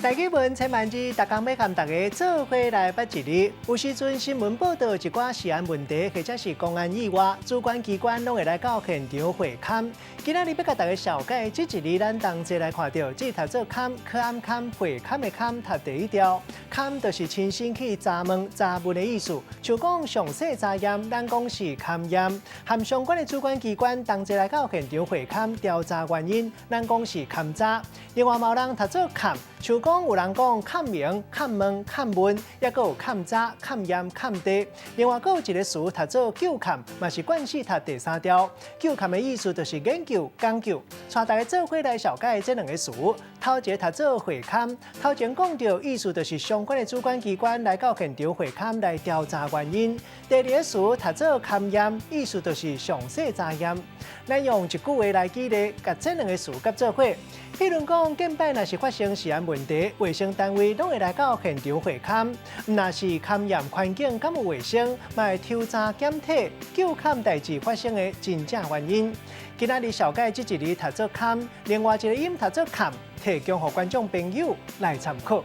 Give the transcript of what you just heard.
台語文千萬字，逐工欲佮大家做伙來捌一字。有時陣新聞報道一寡食安問題，或者是公安意外，主管機關攏會來到現場會勘。今仔日欲共大家紹介這一字，咱同齊來看著，這讀做勘，可堪會勘的勘，讀第一調。勘就是親身去查問、查問的意思。像講詳細查驗，咱講是勘驗；和相關的主管機關同齊來到現場會勘調查原因，咱講是勘查。另外，嘛有人讀做崁，像講有人講崁名、崁問、崁問，抑閣有崁查、崁驗、崁地。另外，閣有一個詞讀做究崁，嘛是慣勢讀第三調。究崁的意思就是研究、講究。帶大家做伙來紹介這兩个詞，頭一个讀做會勘，頭前講著意思就是相關的主管機關來到現場會勘來調查原因。第二个詞讀做勘驗，意思就是詳細查驗。咱用一句話來舉例，共這兩个詞佮做伙。譬如講，近擺若是發生食安問題，衛生單位攏會來到現場會勘。若是勘驗環境敢有衛生，嘛會抽查檢體，究崁代誌發生的真正原因。今仔日紹介這一字讀做勘，另外一个音讀做崁，提供予觀眾朋友來參考。